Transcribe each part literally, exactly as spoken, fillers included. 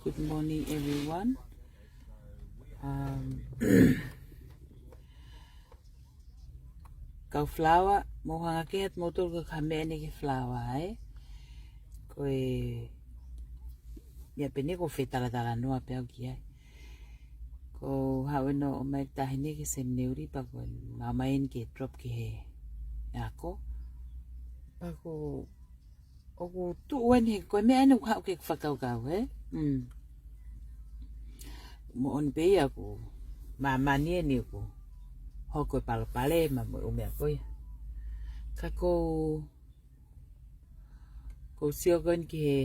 Good morning, everyone. Um, kau Flower, mou hanga ki he atu mou tolu ka mea ni ki Flower, ē? Ko e, ia pē ni ko fetalatala noa pē au ki ai. Ko haʻu ʻo ʻomai tahi ni ki Semineuri pea ko e maumau eni ke drop ki he ako. Pea ko ʻoku tuʻu eni he ko e meʻa eni ʻoku haʻu ke fakakaukau, ē? Mm. Moʻoni pē ia ʻoku māmani eni ʻoku hoko e palopalema mo e ʻū meʻa ko ia. Ka ko, ko sio ko eni ki he,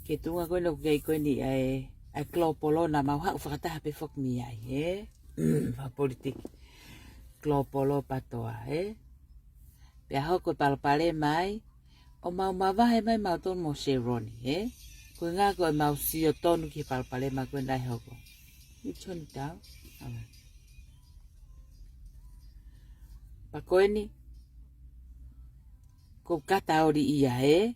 ki he tuʻunga ko eni ʻoku kei ko eni ʻa e, ʻa e global naʻa mau haʻu fakataha pē foki mei ai, ē? Mm, fakapolitiki. Global PATOA, ē? Pea hoko e palopalema ai, ʻo mau mavahe mai mautolu mo Sheroni, ē? Ko e ʻuhinga ko ʻemau sio tonu ki he palopalema ko ē naʻe hoko. You turn it down? All right. Pea ko eni, ko kataoli ia, ē?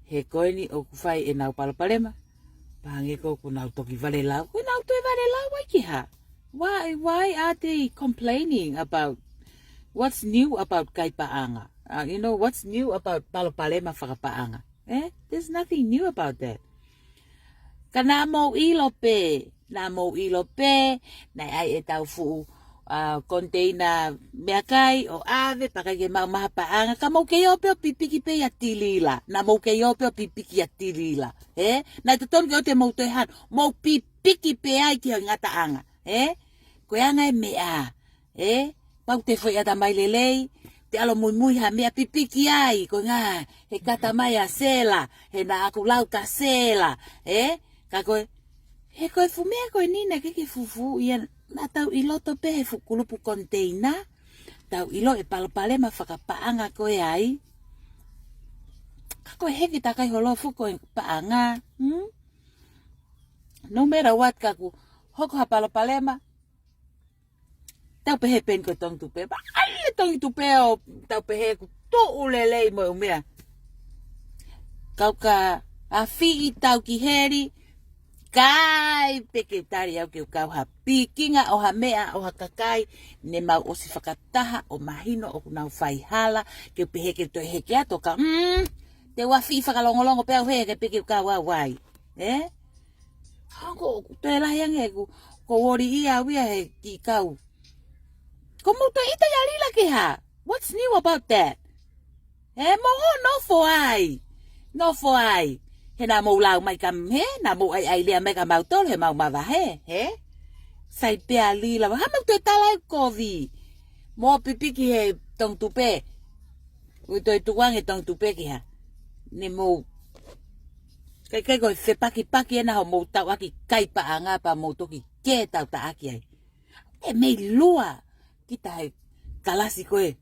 He ko eni ʻoku fai ʻenau palopalema, pea hangē ko ʻoku nau toki valelau. Ko ʻenau toe valelau ai ki hā? Why, why are they complaining about what's new about kai paʻanga? Uh, you know, what's new about palopalema fakapaʻanga? Eh? There's nothing new about that. Ka naʻa mou ʻilo pē, naʻa mou ʻilo pē, naʻe ʻai ʻetau fuʻu, uh, container meʻakai ʻo ʻave, pea ʻikai ke maʻu mai ha paʻanga, ka mou kei ō pē ʻo pipiki pē ʻia Tilila, naʻa mou kei ō pē ʻo pipiki ʻia Tilila, ē? Naʻe totonu ke ʻoua te mou toe hano, mou pipiki pē ai ki he ngataʻanga, ē? Ko e anga e meʻa, ē? Pau te foʻi ʻatamai lelei, te ʻalu muimui ha meʻa pipiki ai, ko e ʻuhinga, he kata mai ʻa Sela, he naʻa ku lau kia Sela, ē? Ka ko e, he ko e fuʻu meʻa ko eni naʻe ʻikai ke fufuuʻi ia, naʻa tau ʻi loto pē he fuʻu kulupu container, tau ʻilo e palopalema fakapaʻanga ko ē ai. Ka ko e heke takai holo fuʻu ko e paʻanga, hmm? No matter what, ka ʻoku hoko ha palopalema, tau pehē pē eni ko e tongi tupe. Pea ʻai e tongi tupe ʻo tau pehē ʻoku tuʻu lelei mo e ʻū meʻa. Kau ka afiʻi tau ki heli, ʻikai pē ke u tali au ke u kau ha pikinga ʻo ha meʻa ʻo ha kakai, ne mau ʻosi fakataha ʻo mahino ʻoku nau faihala, ke u pehē ke u toe heke atu ka, mm, te u afiʻi fakalongolongo pē au he ʻikai pē ke u kau au ai. Ē? Hangē ko, ko e lahi ange ʻeku, ko ʻeku ʻoliʻia au ia he kiʻi kau. Ko mou toe ʻita ʻia Lila ke hā? What's new about that? Ē, mou ō nofo ai. Nofo ai. He naʻa mou lau mai ka, he, naʻa mou ʻaiʻai lea mai kia mautolu, he mau mavahe, he? Sai pē ʻa Lila, hā mau toe tala e kovi. Mou pipiki he tongi tupe. Ui toe tuku ange tongi tupe ki hā. Ne mou. ʻIkai, ʻikai ko e fepakipaki ena hoʻomou tauʻaki kai paʻanga pea mou toki kē tau taʻaki ai. E mei lua kita he kalasi ko ē.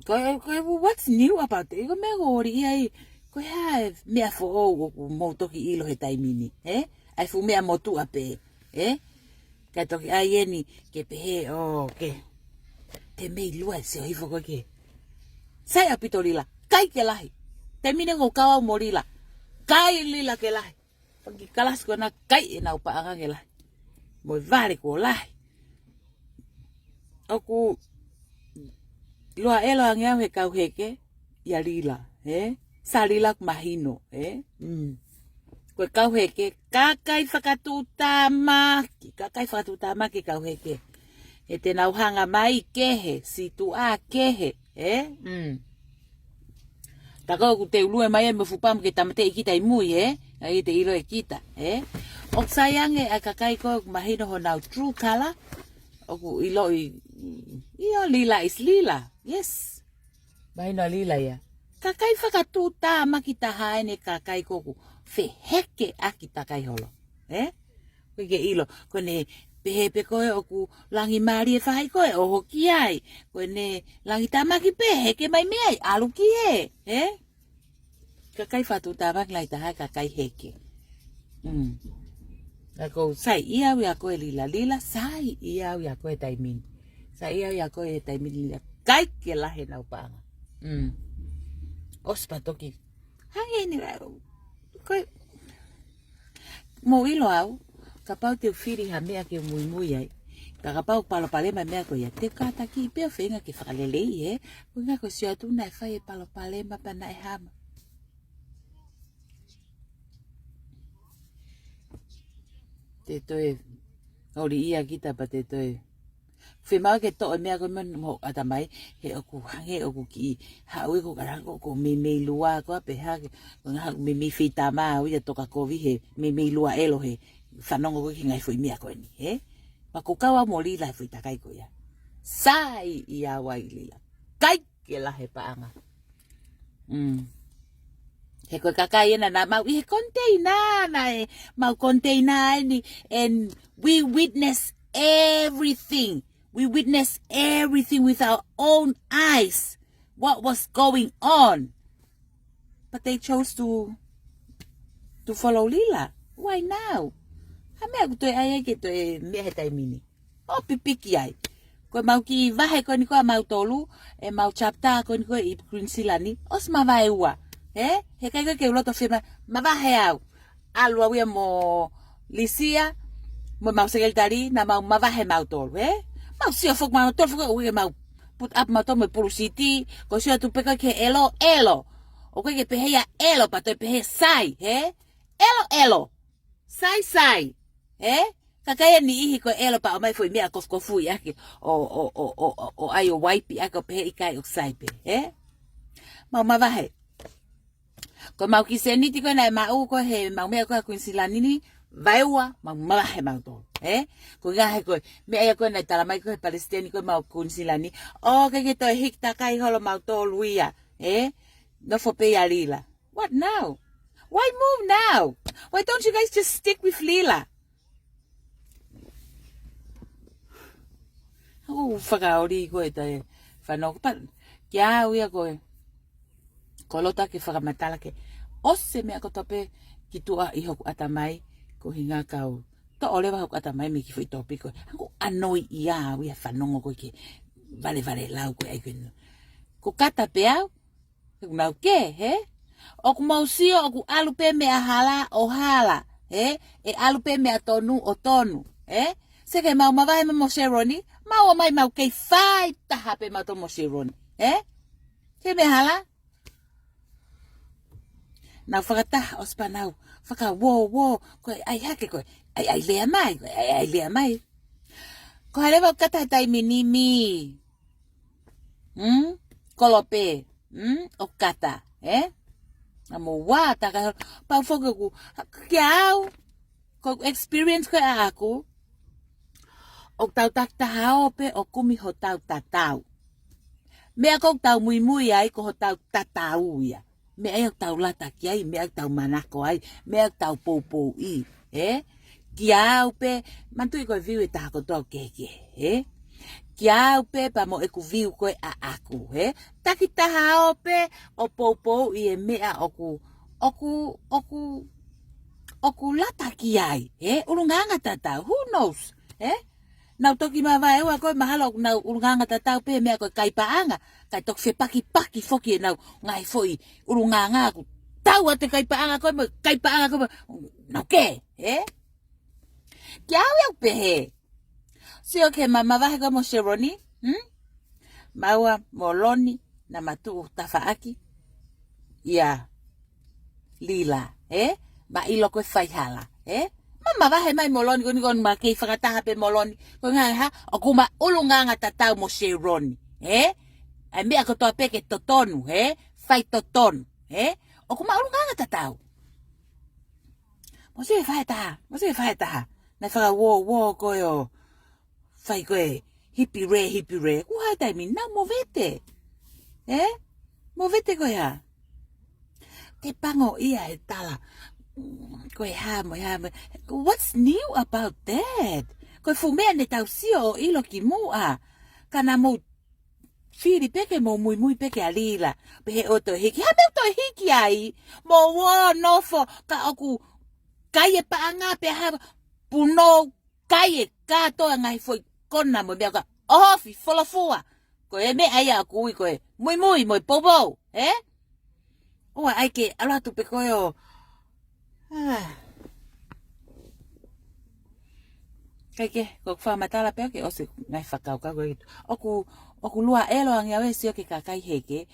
Ko e, ko e, what's new about it? Ko e meʻa ʻoku ou ʻoliʻia ai, ko e hā e meʻa foʻou ʻoku mou toki ʻilo he taimi ni, ē? ʻA e fuʻu meʻa motuʻa pē, ē? Kae toki ʻai eni ke pehē, ʻo, ke. Te mei lua e sio hifo ko ē ke. Sai ʻaupito Lila, kai ke lahi. Taimi ni ʻoku ou kau au mo Lila, kai Lila ke lahi. Pea kiʻi kalasi ko ena kai ʻenau paʻanga ke lahi. Mo e vale kuo lahi. ʻOku ʻiloa ʻelo ange au he kau heke, ʻia Lila, ē? Sai Lila ʻoku mahino, ē? Mm. Ko e kau heke, kakai fakatuʻutāmaki, kakai fakatuʻutāmaki kau heke. He te nau hanga mai kehe, situʻa kehe, ē? Mm. Ka ko ʻoku te ʻulu mai e mo fupamu ke tāmateʻi kita ʻi mui, ē? ʻIkai te ʻilo ʻe kita, ē? ʻOku sai ange ʻa e kakai ko ē ʻoku mahino honau true color, ʻoku ʻiloʻi, ʻio, Lila is Lila, yes. Mahino ʻa Lila ia. Kakai fakatuʻutāmaki taha eni kakai ko ē ʻoku feheke ʻaki takai holo, ē? Ko e ke ʻilo, ko ʻene pehē pē ko ē ʻoku langi mālie faʻahi ko ē ʻo hoki ai. Ko ʻene langi tāmaki pē, heke mai mei ai, ʻalu ki hē, ē? Kakai fakatuʻutāmaki lahi taha, kakai heke. Mm. Ka ʻoku ou saiʻia au ʻia koe Lila, Lila, saiʻia au ʻia koe taimi ni. Saiʻia au ʻia koe taimi ni Lila. Kai ke lahi ʻenau paʻanga. Mm. ʻOsi pea toki. Hangē ni la, ko e, Mou ʻilo au, kapau te u fili ha meʻa ke muimui ai, ka kapau palopalema meʻa ko ia, te u kātaki pē ʻo feinga ke fakaleleiʻi, ē? Ko e ʻuhinga ko e sio atu naʻe fai e palopalema pea naʻe hama. Te toe holi ia kita pea te toe fiemaʻu ke toʻo e meʻa ko ē mei hoʻo ʻatamai, he ʻoku hangē ʻoku kiʻi haʻu ʻeku ʻalango ko e meimei lua ko ē pē hake, ko e ngaahi meimei feitama au ia toka kovi he meimei lua ʻelo he fanongo ko ē ki he ngaahi foʻi meʻa ko eni, hē? Pea ko e kau au mo Lila he foʻi takai ko ia. Sai ia wai Lila. Kai ke lahi e paʻanga. Mm. He ko e kakai ena naʻa mau ʻi he container, naʻe mau container eni, and we witness everything. We witness everything with our own eyes. What was going on? But they chose to, to follow Lila. Why now? Ha meʻa ʻoku toe ʻai ai ke toe meʻa he taimi ni. ʻO pipiki ai. Ko e mau kiʻi vahe ko eni ko ē ʻa mautolu, e mau chapter ko eni ko ē ʻi Queensland ni, ʻosi mavae ua. Ē? He ʻikai ko ē ke u loto fiemaʻu, mavahe au. ʻAlu au ia mo Lisia, mo e mau sekelitali, naʻa mau mavahe mautolu, ē? Mau sio foki mautolu foki, ʻoku ʻikai ke mau put up mautolu mo e pulusiti, ko e sio atu pē ko ē ki he ʻelo, ʻelo. ʻOku ʻikai ke pehē ia ʻelo, pea toe pehē sai, ē? ʻElo, ʻelo. Sai, sai. Ē? Kakai e niʻihi ko e ʻelo pea ʻomai foʻi meʻa kofukofuʻi ʻaki ʻo, ʻo, ʻo ʻai ʻo waipi ʻaki ʻo pehē ʻikai ʻoku sai pē. Ē? Mau mavahe. Ko e mau kiʻi sēniti ko ē naʻe maʻu ko ē he mau meʻa ko ē ʻa Queensland ni, vaeua, mau mavahe mautolu. Ē? Ko e ʻuhinga he ko e meʻa ia ko ē naʻe talamai ko ē he palesiteni ko ē mau Queensland ni, ʻoku ʻikai ke toe hiki takai holo mautolu ia. Ē? Nofo pē ia Lila. What now? Why move now? Why don't you guys just stick with Lila? ʻOku fakaoli ko ē taʻe fanongo pē. Kiate au ia ko ē, ko e loto ke fakamatala ke ʻosi e meʻa kotoa pē ki tuʻa ʻi hoku ʻatamai, ko e ʻuhinga kau toʻo leva hoku ʻatamai mei he kiʻi foʻi tōpiki ko ē. ʻOku ʻanoiʻia au ia fanongo ko ē ki he valevale lau ko ē ʻa e ʻEiki. Ko e kata pē au, ʻoku mau kē, hē? ʻOku mau sio, ʻoku ʻalu pē meʻa hala ʻo hala, hē? ʻE ʻalu pē meʻa tonu ʻo tonu, hē? Sio ki he mau mavahe mo Sheroni, mau ō mai mau kei fai taha pē mautolu mo Sheroni, hē? Ki he meʻa hala? Nau fakataha ʻosi pea nau fakauōuō, ko e ʻai hake ko ē, ʻai, ʻai lea mai, ko e ʻai, ʻai lea mai. Ko hai leva ʻoku kata he taimi ni mi? Hmm? Kolope. Hmm? ʻOku kata, ē? Naʻa mo ua takai holo. Pau foki ʻoku, kiate au, ko e experience ko ē ʻaʻaku, ʻoku tau takitaha ō pē ʻo kumi hotau tatau. Meʻa ʻoku tau muimui ai ko hotau tatau ia. Meʻa ia ʻoku tau lata ki ai, meʻa ʻoku tau manako ai, meʻa ʻoku tau poupouʻi, ē? Kiate au pē, manatuʻi ko e view ʻe taha kotoa ʻoku kehekehe, ē? Kiate au pē pea mo ʻeku view ko ē ʻaʻaku, ē? Takitaha ō pē ʻo poupouʻi e meʻa ʻoku, ʻoku, ʻoku, ʻoku lata ki ai, ē? ʻUlungaanga tatau, who knows, ē? Nau toki mavaeua ko ē mahalo ʻoku nau ʻulungaanga tatau pē he meʻa ko e kai paʻanga, kae toki fepakipaki foki ʻenau ngaahi foʻi ʻulungaanga ʻoku tau atu e kai paʻanga ko ē mo e kai paʻanga ko ē mo, nau kē, ē? Kiate au ia ʻoku pehē. Sio ki he mau mavahe ko ē mo Sheroni, hmm? Maua mo Loni, naʻa ma tuʻu tafaʻaki ia Lila, ē? Ma ʻilo ko e faihala, ē? Ma mavahe mai mo Loni, ko eni ko eni ma kei fakataha pē mo Loni. Ko e ʻuhinga ē hā, ʻoku ma ʻulungaanga tatau mo Sheroni, ē? ʻAi meʻa kotoa pē ke totonu, ē? Fai totonu, ē? ʻOku ma ʻulungaanga tatau. Mo se fai taha, mo se fai taha. Naʻe fakauōuō ko ē ʻo fai ko ē hipi rē, hipi rē. Ko hai taimi naʻa mo vete. Ē? Mo vete ko e hā? Te pango ia e tala. Ko e hā mo e hā mo e. What's new about that? Ko e fuʻu meʻa ne tau sio ʻo ʻilo ki muʻa. Ka naʻa mo fili pē ke mo muimui pē kia Lila. Pehē ʻoku toe hiki. Hā meʻa ʻoku toe hiki ai? Mo ō nofo ka ʻoku kai e paʻanga pē hā punou kai e kātoa ngaahi foʻi kona mo e meʻa ka ʻohofi folofua. Ko e meʻa ia ʻoku ui ko e muimui mo e poupou, ē? ʻOua ʻai ke ʻalu atu pē ko ē ʻo, ah. Kae kehe, ko e fakamatala pē ke ʻosi ngaahi fakakaukau ko ē. ʻOku, ʻoku lua ʻelo ange au ʻe sio ki he kakai heke.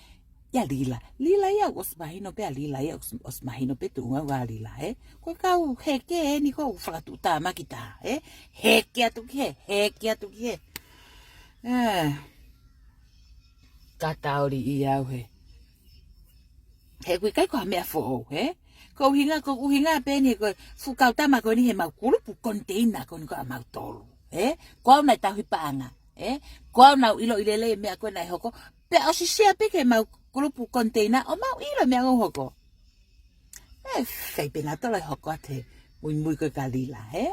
ʻIa Lila. Lila ia ʻosi mahino pē ʻa Lila ia ʻosi, ʻosi mahino pē tuʻunga ʻa Lila, ē? Ko e kau heke eni ko e fakatuʻutāmaki taha, ē? Heke atu ki hē, heke atu ki hē. Ē. Ka taoli ʻi au hē. He ʻoku ʻikai ko ha meʻa foʻou, hē? Ko e ʻuhinga, ko e ʻuhinga pē eni ko e fuʻu kau tama ko eni he mau kulupu konteina ko eni ko ē ʻa mautolu, hē? Ko au naʻe tauhi paʻanga, hē? Ko au naʻa ku ʻilo ʻi lelei e meʻa ko ē naʻe hoko. Pea ʻosi share pē ki he mau kulupu konteina ʻo mau ʻilo e meʻa ʻoku hoko. ʻE, fai pē nautolu e hoko atu he muimui ko ē kia Lila, hē?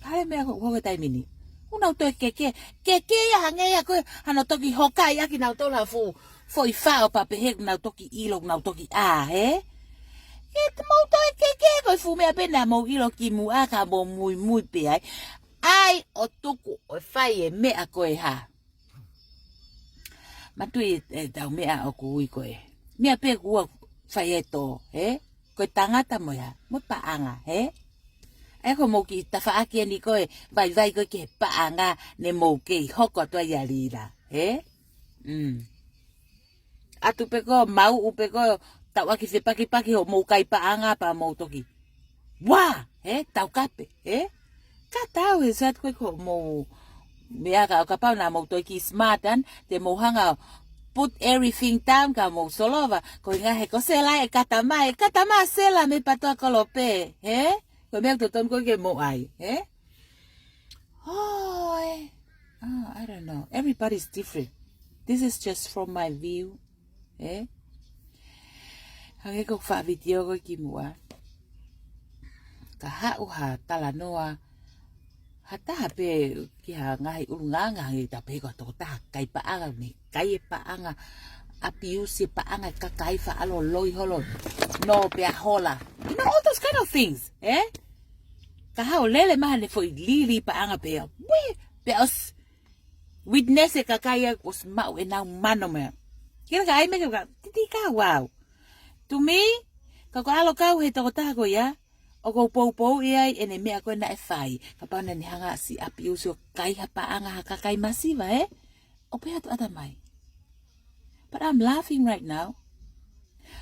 Ka ʻi ai e meʻa ko ē ʻoku hoko he taimi ni. ʻOku nau toe keke, keke ia hangē ia ko e hano toki hokai ʻaki nautolu ha fuʻu foʻi faʻo pea pehē ʻoku nau toki ʻilo, ʻoku nau toki ʻā, hē? Ke te mou toe keke ko e fuʻu meʻa pē naʻa mou ʻilo kimuʻa ka mou muimui pē ai. ʻAi ʻo tuku ʻo fai e meʻa ko ē hā. Manatuʻi e, e tau meʻa ʻoku ui ko ē. Meʻa pē ʻoku ua fai e tō, ē? Ko e tangata mo ia, mo e paʻanga, ē? ʻE ko mou kiʻi tafaʻaki eni ko e vaivai ko ē ki he paʻanga ne mou kei hoko atu ai ʻia Lila, ē? Mm. ʻAtu pē ko e mau ʻu pē ko e tau ʻaki fepakipaki hoʻomou kai paʻanga pea mou toki. Wā, ē, taukape, ē? Ka tau he sat ko ē ko mou meʻa ka, kapau naʻa mou toe kiʻi smart ʻan, te mou hanga put everything down ka mou solova, ko e ʻuhinga he ko Sela e kata mai, e kata mai Sela mei Patoa Kolope, ē? Ko e meʻa totonu ko ē ke mou ʻai, ē? Hoi. Oh, I don't know. Everybody's different. This is just from my view. Ē? Hangē ko e faʻa vitiō ko ē kimuʻa. Ka haʻu ha talanoa, ha taha pē ki ha ngaahi ʻulungaanga hangē ta pē ko e tokotaha kai paʻanga ne kai e paʻanga, abuse e paʻanga e kakai faʻa loloi holo. No pea hola. You know, all those kind of things, ē? Ka haʻu lele mai haʻane foʻi lili paʻanga pea. Ui, pea ʻosi witness e kakai ia ʻosi maʻu ʻenau mano meʻa. Kina ka ai me ka titi ka wow. To me, ka ko e ʻalu kau he tokotaha ko ia, ʻoku ou poupouʻi ai ʻene meʻa ko ē naʻe fai. Kapau naʻa ne hanga ʻo siʻi abuse ʻo kai ha paʻanga ha kakai masiva, ē? ʻO pehē atu ʻatamai. But I'm laughing right now.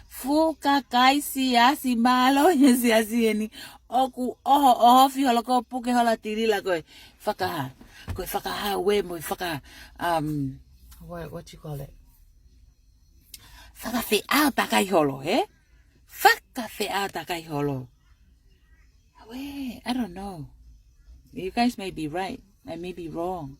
Fuʻu kakai siasi mālō he siasi eni. ʻOku ʻoho, ʻoho, fiho loko puke hola tilila ko e fakahā. Ko e fakahā ue mo e faka, um, what, what you call it? Fakafeʻao takai holo, ē? Fakafeʻao takai holo. Ue, I don't know. You guys may be right. I may be wrong.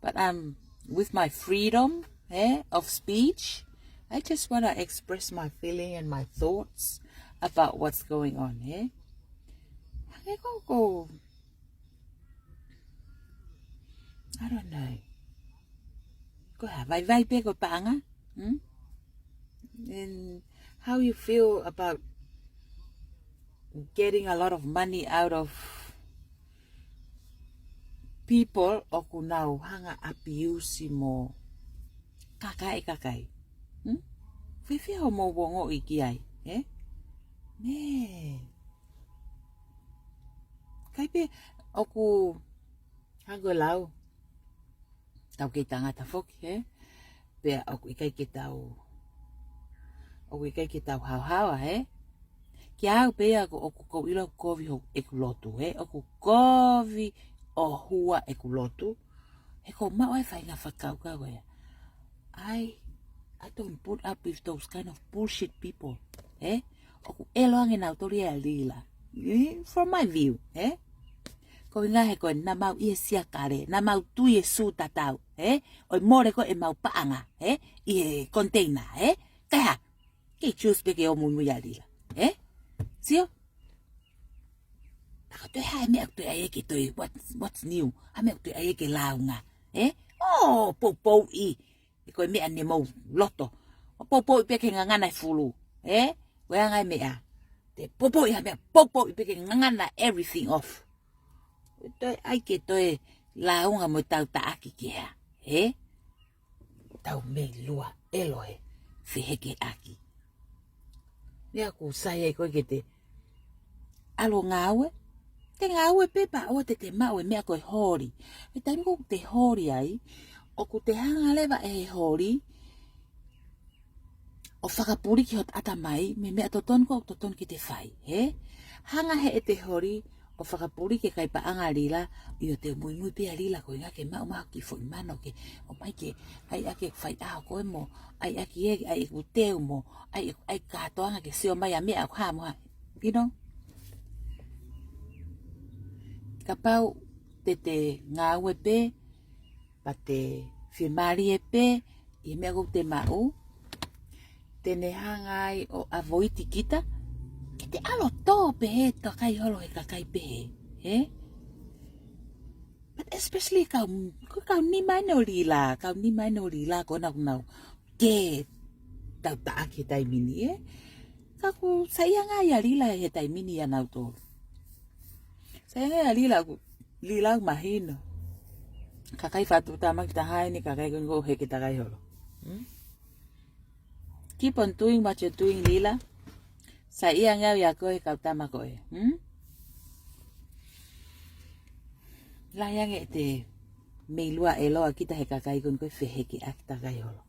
But um, with my freedom, eh, of speech, I just want to express my feeling and my thoughts about what's going on, eh? Hangē ko, ko, I don't know. Ko e hā, vaivai pē ko e paʻanga? Hmm? And how you feel about getting a lot of money out of people ʻoku nau hanga ʻo abuse mo kaka e kakai. Hmm? Fēfē hoʻomou ongoʻi ki ai, eh? Mē. Kai pē ʻoku hangē ko e lau. Tau kei tangata foki, eh? Pea ʻoku ʻikai ke tau, ʻoku ʻikai ke tau haohaoa, ē? Kiate au pē ia ʻoku, ʻoku ou ʻilo ʻoku kovi hoku, ʻeku lotu, ē? ʻOku kovi ʻo hua ʻeku lotu. He ʻoku ou maʻu ai e faʻahinga fakakaukau ko ia. I, I don't put up with those kind of bullshit people, ē? ʻOku ʻelo ange nautolu ia ʻia Lila. Eh, from my view, ē? Ko e ʻuhinga he ko e naʻa mau ʻi he siakale, naʻa mau tui e sū tatau, ē? ʻO e mole ko ē ʻemau paʻanga, ē? ʻI he container, ē? Ka hā, kei choose pē ke ō muimui ʻia Lila, ē? Sio? Ka ko e toe hā e meʻa ʻoku toe ʻai ke toe, what, what's new? Hā e meʻa ʻoku toe ʻai ke lāunga, ē? ʻO poupouʻi, ʻe ko e meʻa ne mou loto. ʻO poupouʻi pē ki he ngangana e fulu, ē? Ko e anga e meʻa. Te poupouʻi ha meʻa, poupouʻi pē ki he ngangana everything off. Toe ʻai ke toe lāunga mo tau taʻaki ki hā, ē? Tau mei lua ʻelo he fehekeʻaki. Meʻa ʻoku sai ai koe ke te ʻalu ʻo ngāue, Te ngāue pē pea ʻoua te te maʻu e meʻa ko e holi. He taimi ʻoku te holi ai, ʻoku te hanga leva ʻe he holi ʻo fakapuliki hota ʻatamai mei he meʻa totonu ko ē ʻoku totonu ke te fai, hē? Hanga heʻete holi ʻo fakapuliki e kai paʻanga ʻa Lila, ʻio te u muimui pē ʻia Lila ko e ʻuhinga ke maʻu mai ha kiʻi foʻi mano ke ʻomai ke ʻai ʻaki e faiʻaho ko ē mo ʻai ʻaki e ʻai ʻeku teu mo ʻai ʻeku ʻai kātoanga ke sio mai ʻa meʻa ʻoku hā mo hā. You know? Kapau te te ngāue pē, pea te fiemālie pē ʻi he meʻa ʻoku te maʻu, te ne hanga ai ʻo avoid kita, ke te ʻalu ʻo tō pehē, tō kai holo he kakai pehē, hē? But especially kau, ko e kau nima eni ʻo Lila, kau nima eni ʻo Lila ko ena ʻoku nau kē tautaʻaki he taimi ni, ē? Ka ʻoku saiʻia ange ʻia Lila he taimi ni ʻia nautolu. Saiʻia ange ʻia Lila ʻoku, Lila ʻoku mahino. Kakai fakatuʻutāmaki taha eni, kakai ko eni ʻoku heke takai holo. Hmm? Keep on doing what you're doing, Lila. Saiʻia ange au ʻia koe he kau tama ko ē. Hmm? Lahi ange ʻete meilua ʻeloa kita he kakai ko eni ko ē feheke ʻaki takai holo.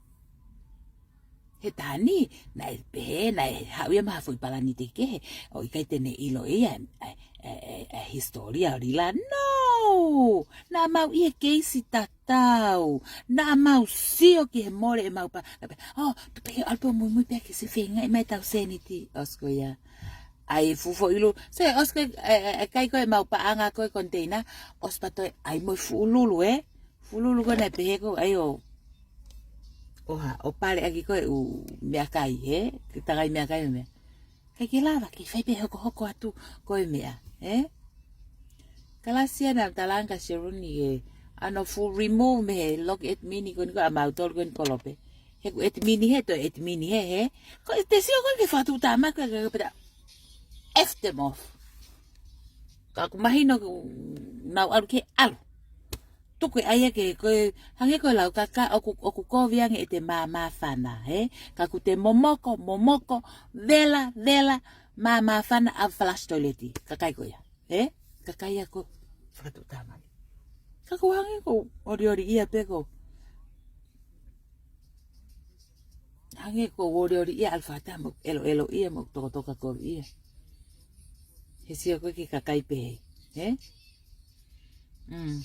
He taimi ni, naʻe pehē, naʻe haʻu ia mo ha foʻi palani kehe, ʻo ʻikai te ne ʻilo ia, e, e, e, e hisitōlia ʻo Lila. No! Naʻa mau ʻi he keisi tatau. Naʻa mau sio ki he mole ʻemau pa-, naʻa pehē, oh, tu pehē ʻalu pē ʻo muimui pē ke se feinga ʻi mai tau sēniti, ʻosi ko ia. ʻAi e fuʻu foʻi lulu. So, ʻosi ko e, e, e, e kai ko ē ʻemau paʻanga ko ē container, ʻosi pea toe ʻai mo e fuʻu lulu, ē? Fuʻu lulu ko ē naʻe pehē ko ē ʻai ʻo, ʻo hā, ʻo pale ʻaki ko ē ʻū meʻakai, hē? Ke takai meʻakai mo e meʻa. ʻIkai ke lava, ke fai pē hokohoko atu ko e meʻa, hē? Kalasia naʻa tala ange kia Sheruni ē, ʻa hono full remove mei he loki ʻetimini ko eni ko ē ʻamautolu ko eni kolope. He ʻoku ʻetimini hē, toe ʻetimini hē, hē? Ko e te sio ko ē ke fakatuʻutāmaki ko ē ke peta F them off. Ka ʻoku mahino ke nau ʻalu ke ʻalu. Tuku e ʻai ʻaki ko e, hangē ko e lau kaka ʻoku, ʻoku kovi ange ʻete māmāfana, hē? Ka ʻoku te momoko, momoko, vela, vela, māmāfana ʻave flush toilet, kakai ko ia, hē? Kakai ia ʻoku fakatuʻutāmaki. Ka ʻoku hangē ʻoku ʻoliʻoliʻia pē ʻoku. Hangē ʻoku ʻoliʻoliʻia ʻalu fakataha mo ʻeloʻeloʻia mo tokotoka koviʻia. He sio ko ē ki he kakai pehē, hē? Mm.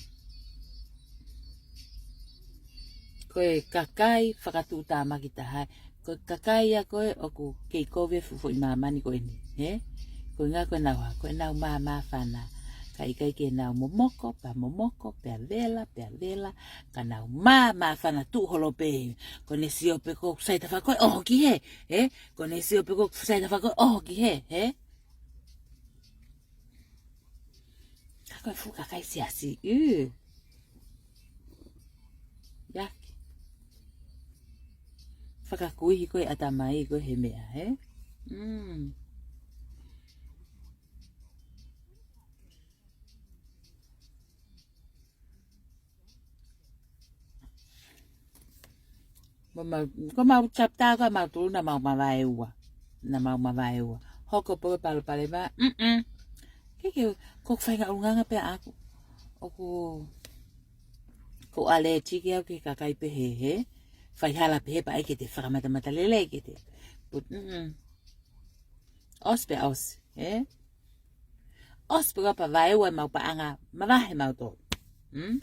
Ko e kakai fakatuʻutāmaki taha. Ko e kakai ia ko ē ʻoku kei kovi e fuʻu foʻi māmani ko eni, hē? Ko e ʻuhinga ko ʻenau hā, ko ʻenau māmāfana. Ka ʻikai ke nau momoko, pea momoko, pea vela, pea vela, ka nau māmāfana tuʻu holo pē. Ko ʻene sio pē ʻoku sai tafaʻaki ko ē ʻoho ki hē, hē? Ko ʻene sio pē ʻoku sai tafaʻaki ko ē ʻoho ki hē, hē? Ka ko e fuʻu kakai siasi, ū. Iaki. Fakakuihi ko ē ʻatamai ko ē he meʻa, hē? Mm. Mo mau, ko mau chapter ko ē ʻamautolu naʻa mau mavaeua. Naʻa mau mavaeua. Hoko pē palopalema, mm-mm. Ke ke, ko e faʻahinga ʻulungaanga pē ʻaʻaku. ʻOku, ko e ʻalētiki au ki he kakai pehē, hē? Faihala pehē pea ʻai ke te fakamatamatalelei ke te. But, mm-mm. ʻOsi pē ʻosi, hē? ʻOsi pē kapau vaeua ʻemau paʻanga, mavahe mautolu. Hmm?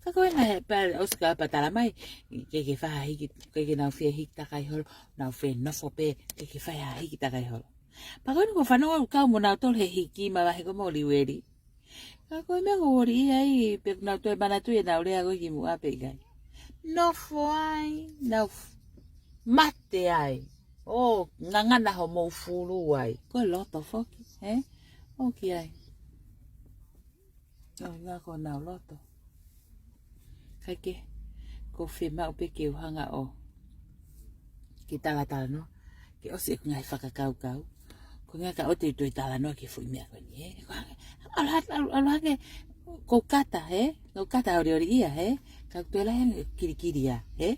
Ka ko ena he pea ʻosi kapau talamai, ke ke faʻa hiki, ke ke nau fie hiki takai holo, nau fie nofo pē, ke ke faʻa hiki takai holo. Pea ko ena ʻoku ou fanongo ʻoku kau mo nautolu he hiki mavahe ko ē mo Liueli. Ka ko e meʻa ʻoku ou ʻoliʻia ai, pea ʻoku nau toe manatuʻi ʻenau lea ko ē kimuʻa pe ʻikai. Nofo ai, nau f-, mate ai. ʻO ngangana homou fulu ai. Ko e loto foki, hē? ʻOku ai. ʻO ngā ko ʻenau loto. Kae kehe, ʻoku ou fiemaʻu pē ke u hanga ʻo kiʻi talatalanoa. Ke ʻosi ʻeku ngaahi fakakaukau. Ko e ʻuhinga ka ʻoua te u toe talanoa ki he foʻi meʻa ko eni, hē? Ko e hangē, ʻalu hake, ʻalu, ʻalu hake, ʻoku ou kata, hē? ʻOku ou kata ʻoliʻoliʻia, hē? Ka ʻoku toe lahi ange ʻeku kilikilia, hē?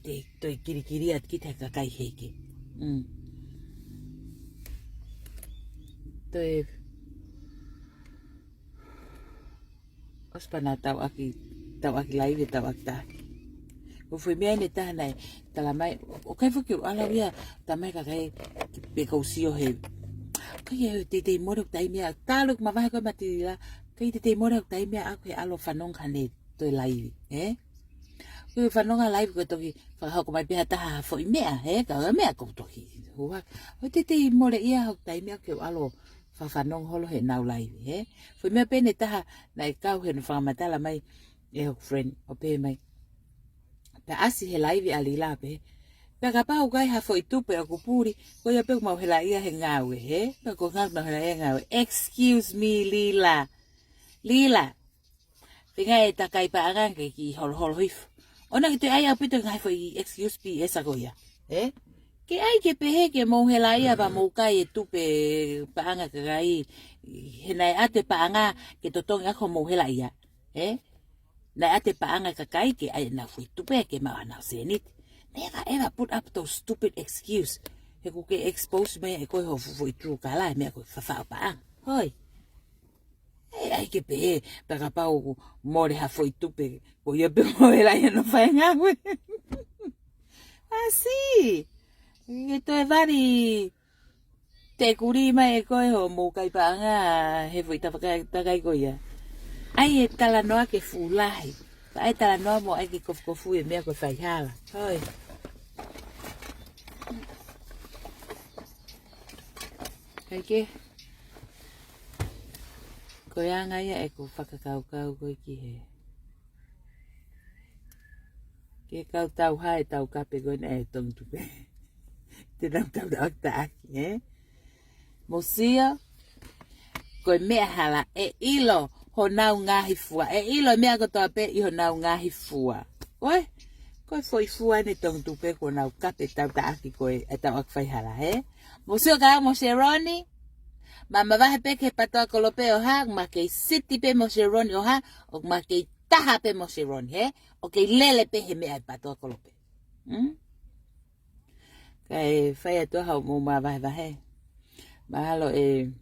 Te u toe kilikilia atu kita he kakai heke. Mm. toe ʻosi pē naʻa tau ʻaki, tau ʻaki laivi, tau ʻaki taki. Ko e foʻi meʻa ʻeni ʻe taha naʻe tala mai, ʻoku ʻikai foki ke u ʻalu au ia, tala mai kakai pe kou sio he. ʻIkai ke teitei mole hoku taimi ia, talu ʻeku mavahe ko ē matilila, ʻikai teitei mole hoku taimi ia ʻaʻaku he ʻalu ʻo fanongo ki haʻane toe laivi, ē? Ko e fanongo laivi ko e toki fakahoko mai pē ha taha ha foʻi meʻa, ē? Ka ko e meʻa kou toki. Hua, ʻoku teitei mole ia hoku taimi ia ke u ʻalu ʻo fanongo holo heʻenau laivi, ē? Foʻi meʻa pē ʻeni ʻe taha naʻe kau heʻene fakamatala mai ʻe hoku friend, ʻo pehē mai. Pea ʻasi he laivi ʻa Lila pē. Pea kapau ʻoku ʻi ai ha foʻi tupe ʻoku puli, ko ia pē ʻoku mau helaʻia he ngāue, ē? Pea ko e ngāue mau helaʻia he ngāue. Excuse me, Lila. Lila. Feinga e takai paʻanga ke kiʻi holoholo hifo. ʻOua ke toe ʻai ʻaupito e ngaahi foʻi excuse B S ko ia. Ē? Ke ʻai ke pehē ke mou helaʻia pea mou kai e tupe paʻanga kakai. He naʻe ʻatu e paʻanga ke totongi ʻaki hoʻomou helaʻia. Ē? Naʻe ʻatu e paʻanga kakai ke ʻai ʻenau foʻi tupe ke maʻu haʻanau sēniti. Never ever put up those stupid excuse. He ʻoku ke expose mai ʻe koe ho foʻi true colour, meʻa ko e fafaʻo paʻanga. Hoi. ʻE ʻai ke pehē, pea kapau ʻoku mole ha foʻi tupe, ko ia pē mole ai hono fai e ngāue. ʻAsi, ke toe vali, te kuli mai ʻe koe hoʻomou kai paʻanga, he foʻi tafakai, takai ko ia. ʻAi e talanoa ke fuʻu lahi. Pea ʻai e talanoa mo ʻai ke kofukofu e meʻa ko e faihala. Hoi. Kai ke. Ko e anga ia ʻeku fakakaukau ko ē ki he. Ke kau tau hae tau kape ko ena e tongi tupe. Te nau tau tau taʻaki, ē? Mou sio, ko e meʻa hala, ʻe ʻilo honau ngaahi fua. ʻE ʻilo e meʻa kotoa pē ʻi honau ngaahi fua. Ko e, ko e foʻi fua ʻeni tongi tupe ko ʻenau kape tau taʻaki ko e, e tau ʻaki faihala, ē? Mou sio ka mo Sheroni, ma mavahe pē ki he PATOA Kolope ʻo hā, ma kei siti pē mo Sheroni ʻo hā, ʻo ma kei taha pē mo Sheroni, hē? ʻO kei lele pē he meʻa e PATOA Kolope. Hmm? Kae fai atu ai hoʻomou mavahevahe. Mahalo ʻe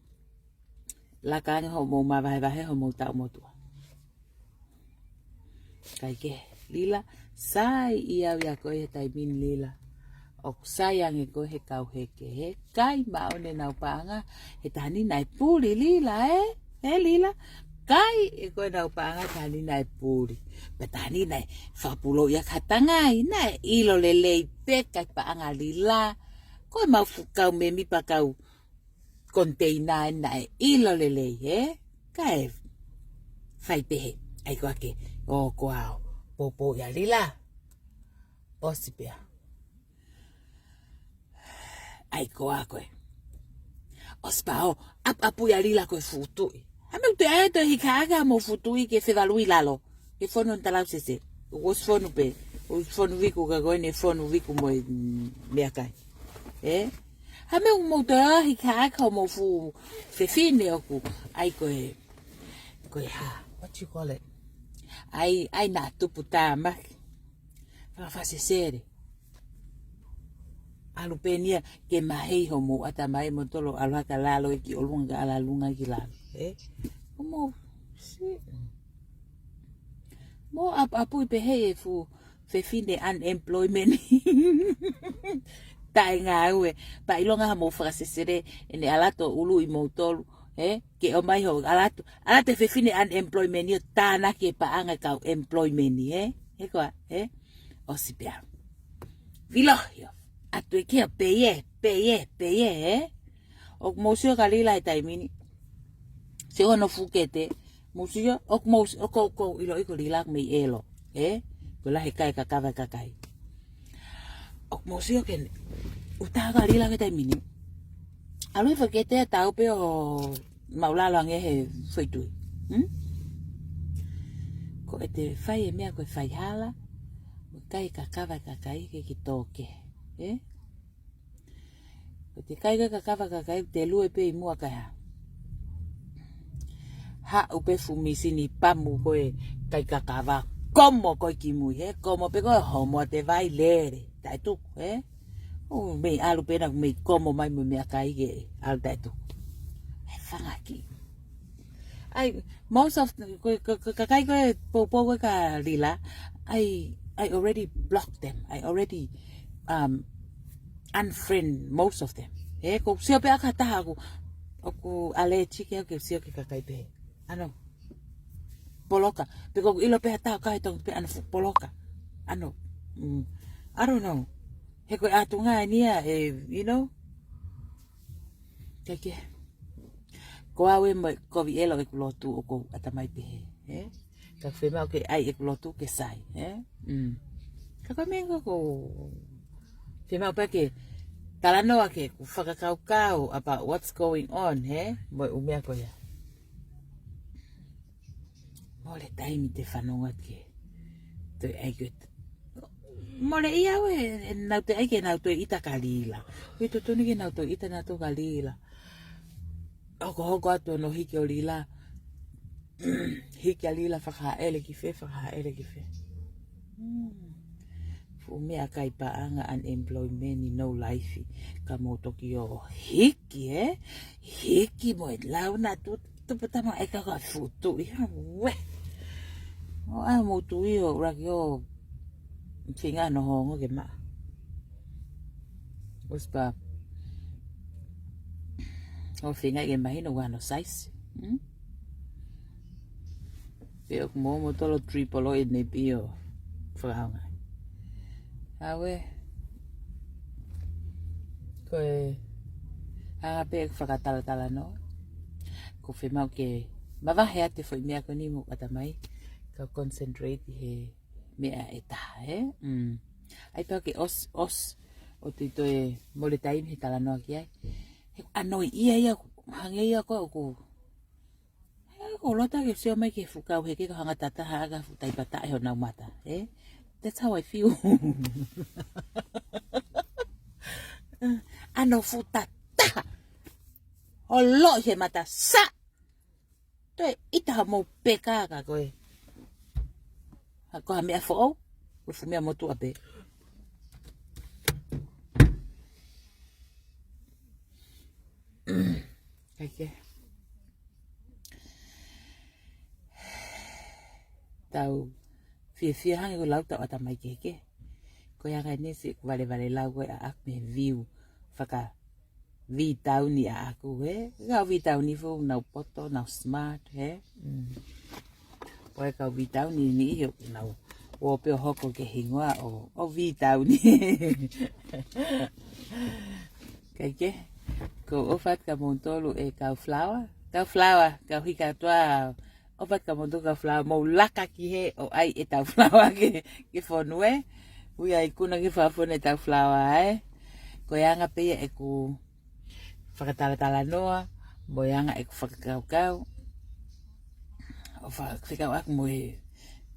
laka ange hoʻomou mavahevahe hoʻomou taʻu motuʻa. Kai ke, Lila, sai ia au ia koe he taimi ni Lila. ʻOku sai ange koe he kau heke, he kai maʻu ʻenau paʻanga, he taha ni naʻe puli Lila, ē? Ē Lila, kai ʻe koe ʻenau paʻanga taha ni naʻe puli. Pea taha ni naʻe fakapulou ia ka tangai, naʻe ʻilo lelei pē kai paʻanga Lila. Ko e mau fuʻu kau mēmipa kau container ʻeni naʻe ʻilo lelei, ē? Kae fai pehē, ʻai koā ke, ʻo koā ʻo poupou ia Lila. ʻOsi pea. ʻAi koā koe. ʻOsi pea ʻo, ʻapuʻapu ia Lila ko e fuʻu tuʻi. Hā meʻa ʻoku te ʻai atu e hikaʻaki hoʻomou fuʻu tuʻi ke fevaluʻi lalo. Ke fonu ʻene talausese. ʻOsi fonu pē. ʻOsi fonu viku ka ko ʻene fonu viku mo e, mm, meʻakai. Ē? Hā meʻa ʻoku mou toe ʻai hikaʻaki hoʻomou fuʻu fefine ʻoku. ʻAi ko e, ko e hā. What you call it? ʻAi, ʻai naʻa tupu tāmaki. Fakafasesele. ʻAlu pē eni ia ke mahei hoʻomou ʻatamai mo tolo ʻalu hake lalo ē ki ʻolunga ka ʻalu ʻolunga ki lalo. Ē? Hoʻomou, si. Mou ʻapuʻapuʻi pehē e fuʻu fefine unemployment. Taʻe ngāue. Pea ʻilonga hoʻomou fakasesele, ʻene ʻalu atu ʻo ʻuluʻi moutolu. Ē? Ke ʻomai hoʻo ʻalu atu. ʻAlu atu e fefine unemployment ʻo tānaki e paʻanga kau employment, ē? Ē koā, ē? ʻOsi pea. Vilohio. ʻAtu e kia pē ē, pē ē, pē ē, ē? ʻOku mou sio ka Lila he taimi ni. Sio hono fuʻu kete. Mou sio, ʻoku mou, ʻoku ou, ʻoku ou ʻiloʻi ko Lila mei ʻelo. Ē? Ko e lahi e kai kakava e kakai. ʻOku mou sio ke ne. ʻOku taha ka Lila he taimi ni. ʻAlu he fakete tau pē ʻo maʻulalo ange he foʻi tuʻi. Hmm? Ko ʻete fai e meʻa ko e faihala, mo kai kakava e kakai ke ki tō kehe. Ē? Ko ʻete kai ko e kakava kakai, te lue pē ʻi muʻa kae hā. Haʻu pē fuʻu misini pamu ko e kai kakava, komo ko ē ki mui, hē? Komo pē ko e homo ʻa e vai lele, taʻetuku, hē? ʻO mei ʻalu pē naʻa mei komo mai mo e meʻakai ke ʻalu taʻetuku. Fangaki. I, most of, ko, ko, ko, kakai ko ē poupou ko ē kia Lila, I, I already blocked them. I already, um, unfriend most of them. He, ʻoku ou sio pē ʻaku ha taha ʻoku, ʻoku allergic au ke sio ki he kakai pehē. ʻAno, poloka. Pe ʻoku ʻilo pē ha taha ʻoku kau he Tongi pē ʻano fuʻu poloka. ʻAno, mm, I don't know. He ko e ʻatunga eni ia, e, you know? Kae kehe. Ko au ē mo e kovi ʻelo ʻeku lotu ʻoku ou ʻatamai pehē, ē? Ka fiemaʻu ke ʻai ʻeku lotu ke sai, ē? Mm. Ka ko e meʻa ko ē ʻoku ou fiemaʻu pē ke talanoa ki heʻeku fakakaukau about what's going on, ē? Mo e ʻū meʻa ko ia. Mole taimi te fanongo atu ki he toe ʻai ko ē. Mole ia ʻoe, ʻenau toe ʻai ke nau toe ʻita kia Lila. ʻOku ʻi totonu ke nau toe ʻita nautolu kia Lila. Hokohoko atu hono hiki ʻo Lila. Hiki ʻa Lila fakahaʻele ki fē, fakahaʻele ki fē. Hmm. Fuʻu meʻakai paʻanga unemployment, no life. Ka mou toki ō hiki, ē? Hiki mo e lau naʻa tuʻu, tupu tama e kaka futu. ʻIa, ue. ʻO ʻai mou tui ʻo ʻuluaki ʻo feinga hono hongo ke maʻa. ʻOsi pē ʻo feinga ke mahino ʻoku ʻi ai hono size. Hmm? Pe ʻoku mou mo tolo triple ʻo e nepi ʻo fakaʻaonga. Aue. Ko e anga pē ʻeku fakatalatalanoa. ʻOku fiemaʻu ke mavahe atu e foʻi meʻa ko eni mo ʻatamai. Ka concentrate he meʻa ʻe taha, ē? Mm. ʻAi pē ke ʻosi, ʻosi. ʻO tui toe mole taimi he talanoa ki ai. He ʻanoi ia ia, hangē ia ko ē ʻoku. He ʻoku ou loto ke sio mai ki he fuʻu kau heke ko e hanga tataha ʻaki ha fuʻu taipata ʻi honau mata, ē? That's how I feel. ʻAno fuʻu tataha. ʻO loʻi he mata sa. Toe ʻita ha mou peka ka ko e. Ha ko ha meʻa foʻou, ko e fuʻu meʻa motuʻa pē. Kae kehe. Tau fiefia hangē ko e lau tau ʻatamai kehekehe. Ko e anga eni siʻeku valevale lau ko ē ʻaʻaku mei he view faka V-Town ʻaʻaku, ē? Kau V-Town foʻou, nau poto, nau smart, ē? Mm. Ko e kau V-Town ni ʻoku nau ō pē ʻo hoko ki he hingoa ʻo, ʻo V-Town. Kae kehe, ʻoku ou ʻofa atu kia moutolu e kau flower. Kau flower, kau hika atu ā, ʻofa atu kia moutolu kau flower, mou laka ki hē ʻo ʻai ʻetau flower ke, ke fonu ē. Ui ai kuna ke fafone ʻetau flower ē. Ko e anga pē ia ʻeku fakatalatalanoa, mo e anga ʻeku fakakaukau. ʻO fa-, fekauʻaki mo e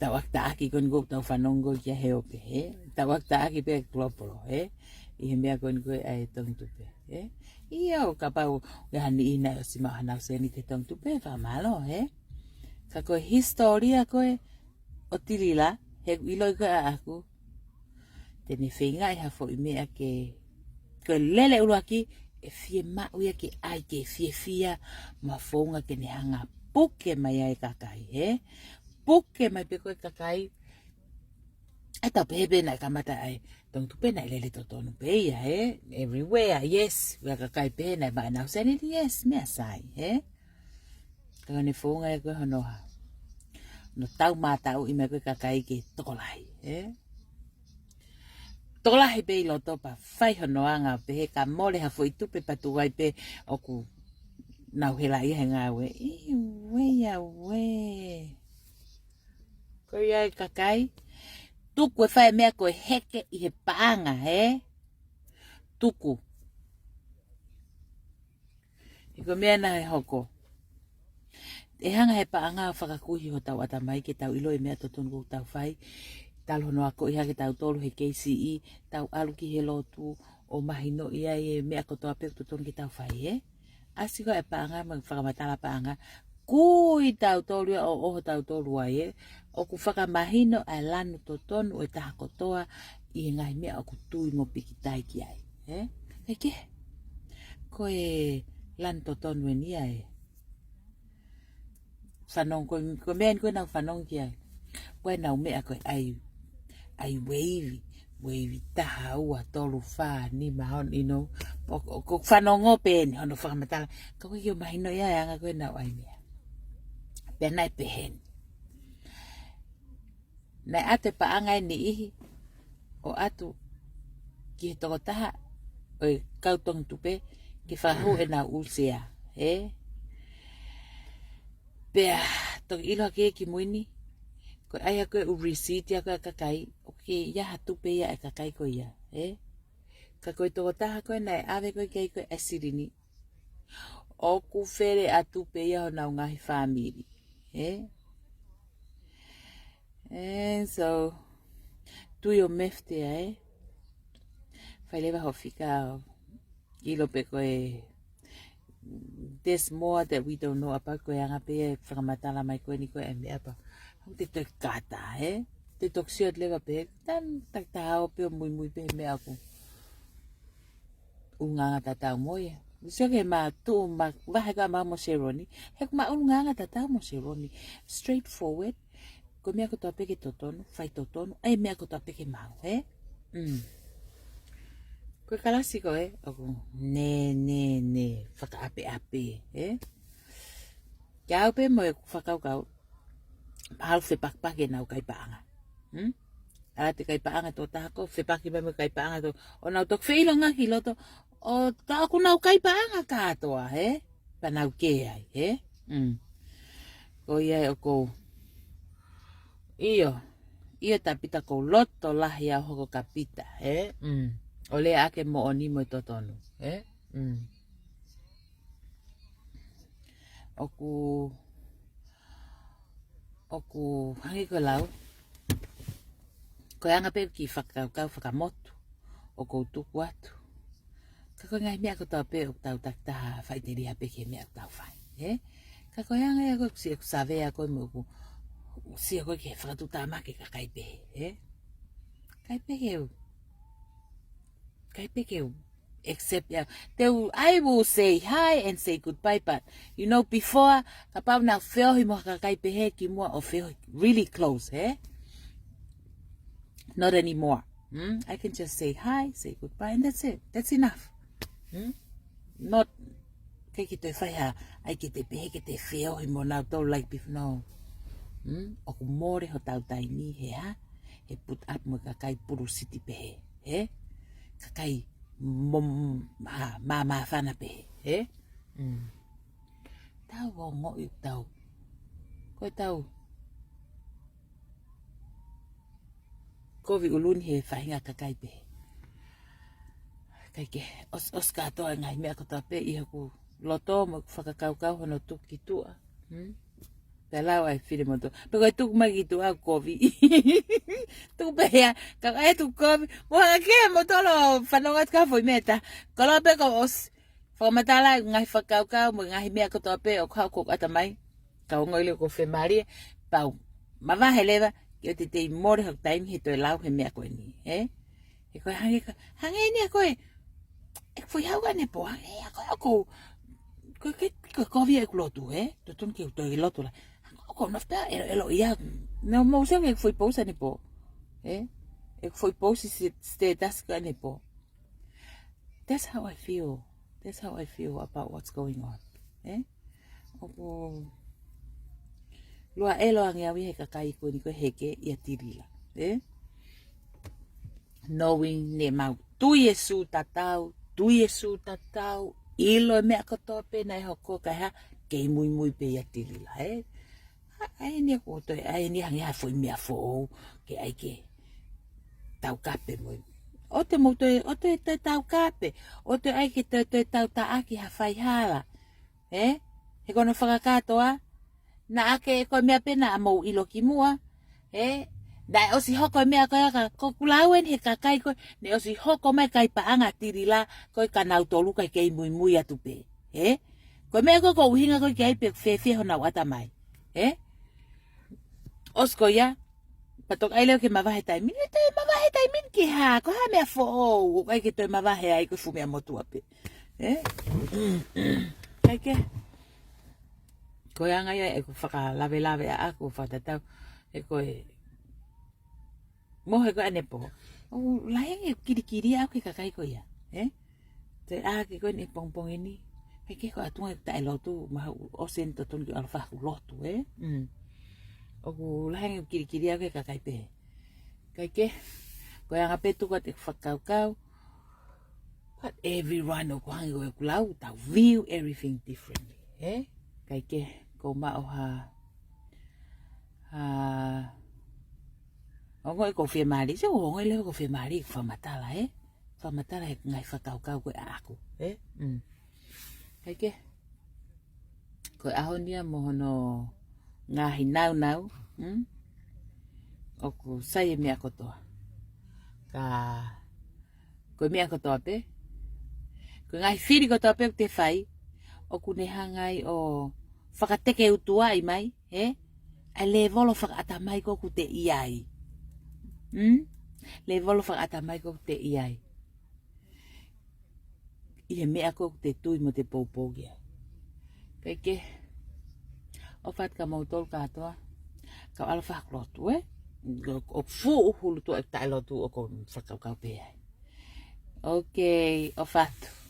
tauʻaki taʻaki ko eni ʻoku tau fanongo ki ai he ope, ē? Tauʻaki taʻaki pē global, ē? ʻI he meʻa ko eni ko ē ʻa e Tongi Tupe, ē? ʻIo, kapau ʻoku ʻi ai ha niʻihi naʻe ʻosi maʻu hanau sēniti he Tongi Tupe, fakamālō, ē? Ka ko e hisitōlia ko ē ʻo Tilila, he ʻoku ʻiloʻi ko ē ʻaʻaku, te ne feingaʻi ha foʻi meʻa ke, ko e lele ʻuluaki, ʻe fiemaʻu ia ke ʻai ke fiefia, mo ha founga ke ne hanga puke mai ai e kakai, ē? Puke mai pē ko ē kakai, ʻa e tau pehē pē naʻe kamata ʻa e Tongi Tupe naʻe lele totonu pē ia, ē? Everywhere, yes. Ua kakai pehē naʻe maʻu ʻenau sēniti, yes, meʻa sai, ē? Ka ko ʻene founga ē ko ē hono hā. Hono tau mātauʻi mai ko ē kakai ke tokolahi, ē? Tokolahi pē ʻi loto pea fai hono anga pehē ka mole ha foʻi tupe pea tuku ai pē ʻoku nau helaʻia he ngāue. ʻIo, ʻio, ʻio. Ko ia e kakai. Tuku e fai meʻa ko e heke ʻi he paʻanga, ē? Tuku. He ko e meʻa naʻe hoko. ʻE hanga he paʻanga ʻo fakakuihi hotau ʻatamai ke tau ʻilo e meʻa totonu ʻoku tau fai. Talu hono akoʻi hake tautolu he K C E, tau ʻalu ki he lotu, ʻo mahinoʻi ai e meʻa kotoa pē ʻoku totonu ke tau fai, ē? ʻAsi ko ē paʻanga, mo e fakamatala paʻanga, kui tautolu ia ʻo ʻoho tautolu ai, ē? ʻOku fakamahino ʻa e lanu totonu ʻo e taha kotoa ʻi he ngaahi meʻa ʻoku tui mo pikitai ki ai, ē? Kae kehe. Ko e Lanu totonu eni ia e fanongo, ko e, ko e meʻa eni ko ē naʻa ku fanongo ki ai. Ko e nau meʻa ko e ʻai, ʻai ueivi, ueivi taha, ua, tolu, fā, nima, ono, you know. ʻO, ʻo, ʻoku fanongo pē eni hono fakamatala. Ka ʻoku ʻikai ke u mahino ia e anga ko ē naʻa nau ʻai meʻa. Pea naʻe pehē ni. Naʻe ʻatu e paʻanga ʻe niʻihi ʻo ʻatu ki he tokotaha ʻo e kau tongi tupe ke fakahū ʻenau ʻū sea, ē? Pea toki ʻilo hake ki mui ni, ko e ʻai ʻa ko e ʻū receipt ʻa ko ē ʻa e kakai, ʻoku ʻikai ha tupe ia e kakai ko ia, ē? Ka ko e tokotaha ko ē naʻe ʻave ko ē ki ai ko ē ʻa e silini, ʻoku fele ʻa e tupe ia honau ngaahi fāmili, ē? And so, do your math there, ē? Fai leva hoʻo fika ʻo ʻilo pē ko e, there's more that we don't know about, ko e anga pē e fakamatala mai ko eni ko e meʻa pē. ʻOku te toe kata, ē? Te toki sio atu leva pē, tan takitaha ʻo pē ʻo muimui pē he meʻa ʻoku ʻulungaanga tatau mo ia. Sio ki he mātuʻa, mavahe ko ē ʻa Mau mo Seroni. He ʻoku ma ʻulungaanga tatau mo Seroni. Straightforward. Ko e meʻa kotoa pē ke totonu, fai totonu. ʻAi e meʻa kotoa pē ke maʻu, ē? Mm. Ko e kalasi ko ē, ʻoku nē, nē, nē, fakaʻapeʻape, ē? Ke ʻau pē mo e fakakaukau, halu fepakipaki ʻenau kai paʻanga. Hmm? ʻAlu atu e kai paʻanga tokotaha ko ē, fepaki mai mo e kai paʻanga to, ʻo nau toki feʻilongaki ʻi loto, ʻo tā ʻoku nau kai paʻanga kātoa, ē? Pea nau kē ai, ē? Mm. Ko ia ē ʻoku ou, ʻio, ʻio Tapita, ʻoku ou loto lahi au ʻo hoko ko Pita, ē? Mm. ʻO lea ʻaki e moʻoni mo e totonu, ē? Mm. ʻOku, ʻoku hangē ko e lau, ko e anga pē e kiʻi fakakaukau fakamotu ʻoku ou tuku atu. Ka ko e ngaahi meʻa kotoa pē ʻoku tau takitaha faʻiteliha pē ki he meʻa ʻoku tau fai, ē? Ka ko e anga ia ko ē ʻoku si-, ʻoku savea ko ē mo ʻoku sio ko ē ki he fakatuʻutāmaki ʻa e kakai pehē, ē? Kai pē ke u, kai pē ke u accept ia. Te u, I will say hi and say goodbye, but, you know, before, kapau naʻa ku feohi mo ha kakai pehē kimuʻa ʻo feohi really close, ē? Not anymore. Hmm? I can just say hi, say goodbye, and that's it. That's enough. Hmm? Not, ʻikai ke toe fai ha, ʻai ke te pehē ke te feohi mo nautolu like before, no. Hmm? ʻOku mole hotau taimi he hā? He put up mo e kakai pulu siti pehē, ē? Kakai mo, ha, mā, māfana pehē, ē? Mm. Tau ongoʻi ʻoku tau, ko e tau kovi ʻulu ni he faʻahinga kakai pehē. Kae kehe, ʻos-, ʻosi kātoa e ngaahi meʻa kotoa pē ʻi hoku loto mo hoku fakakaukau hono tuku ki tuʻa. Hmm? Pea lau ai fili mo tuʻa. Pea ko e tuku mai ki tuʻa ʻoku kovi. Tuku pē ia, ka ʻe tuku kovi. Mo hanga ke mo tolo fanongo atu ka foʻi meta. Koloa pē ko ʻosi fakamatala ngaahi fakakaukau mo e ngaahi meʻa kotoa pē ʻoku haʻu ki hoku ʻatamai. Ka ongoʻi leva ʻoku ou femālie, pea u mavahe leva, ke ʻoua te te mole hoku taimi he toe lau he meʻa ko eni, ē? He ko e hangē ko, hangē ni ʻa ko e, ʻeku foʻi haʻu ʻanepō, hangē ʻa ko e, ʻa ko, ko, ko, ko, ko via ʻeku lotu, ē? Totonu ke u toe lotu la. ʻOku ou nofo pē ʻo ʻeloʻelo ia. Naʻa mou sio ki heʻeku foʻi post ʻanepō, ē? ʻEku foʻi post si-, status ko ē ʻanepō. That's how I feel. That's how I feel about what's going on. Ē? ʻOku ou lua ʻelo ange au ia he kakai ko eni ko e heke ʻia Tilila. Ē? Knowing ne mau tui e sū tatau, tui e sū tatau, ʻilo e meʻa kotoa pē naʻe hoko kae hā, kei muimui pē ʻia Tilila, ē? ʻA, ʻa eni ʻoku ou toe, ʻa eni hangē ha foʻi meʻa foʻou, ke ʻai ke taukape mo. ʻOua te mou toe, ʻoua te toe taukape, ʻoua te ʻai ke toe, toe tautaʻaki ha faihala. Ē? He ko hono fakakātoa, naʻa ke ko e meʻa pē naʻa mou ʻilo kimuʻa, ē? Naʻe ʻosi hoko e meʻa ko ia ka, ko ʻeku lau eni he kakai ko ē, ne ʻosi hoko mai kai paʻanga Tilila, ko e ka nautolu kae kei muimui atu pē. Ē? Ko e meʻa ko ē ʻoku ou ʻuhinga ko ē ki ai pe ʻoku fēfē honau ʻatamai. Ē? ʻOsi ko ia, pea toki ʻai leva ke mavahe taimi ni, toe mavahe taimi ni ki hā, ko e hā e meʻa foʻou, ʻoku ʻai ke toe mavahe ai ko e fuʻu meʻa motuʻa pē. Ē? Kae kehe, ko e anga ia ʻeku fakalavelave ʻaʻaku, fakatatau, he ko e mohe ko ē ʻanepō. ʻOku lahi ange e kilikili ʻaʻaku ki he kakai ko ia, ē? Te ʻā ki he ko eni pongipongi ni. Kae kehe ko e ʻatunga ʻeku taʻelotu, mahalo ʻosi eni totonu ke u ʻalu ʻo fai haʻaku lotu, ē? Mm. ʻOku lahi ange e kilikili ʻaʻaku ki he kakai pehē. Kae kehe, ko e anga pē tuku atu ʻeku fakakaukau. But everyone ʻoku hangē ko ʻeku lau, tau view everything differently, ē? Kae kehe, ʻoku ou maʻu ha, ha, ongoʻi ʻoku ou fiemālie, ʻoku ou ongoʻi leva ʻoku ou fiemālie, ʻoku ou fakamatala, ē? Fakamatala he ngaahi fakakaukau ko ē ʻaʻaku, ē? Mm. Kae kehe, ko e ʻaho ni ia mo hono ngaahi naunau, mm? ʻOku sai e meʻa kotoa. Ka ko e meʻa kotoa pē, ko e ngaahi fili kotoa pē ʻoku te fai, ʻoku ne hanga ai ʻo fakatekeutuaʻi mai, ē? ʻA e lēvolo fakaʻatamai ko ē ʻoku te ʻi ai. Mm? Lēvolo fakaʻatamai ko ē ʻoku te ʻi ai. ʻI he meʻa ko ē ʻoku te tui mo te poupou ki ai. Kae kehe, ʻofa atu kia moutolu kātoa, kau ʻalu ʻo fai haʻaku lotu, ē? ʻOku fuʻu hulu tuʻa ʻeku taʻelotu ʻoku ou fakakaukau pē ai. Okay, ʻofa atu.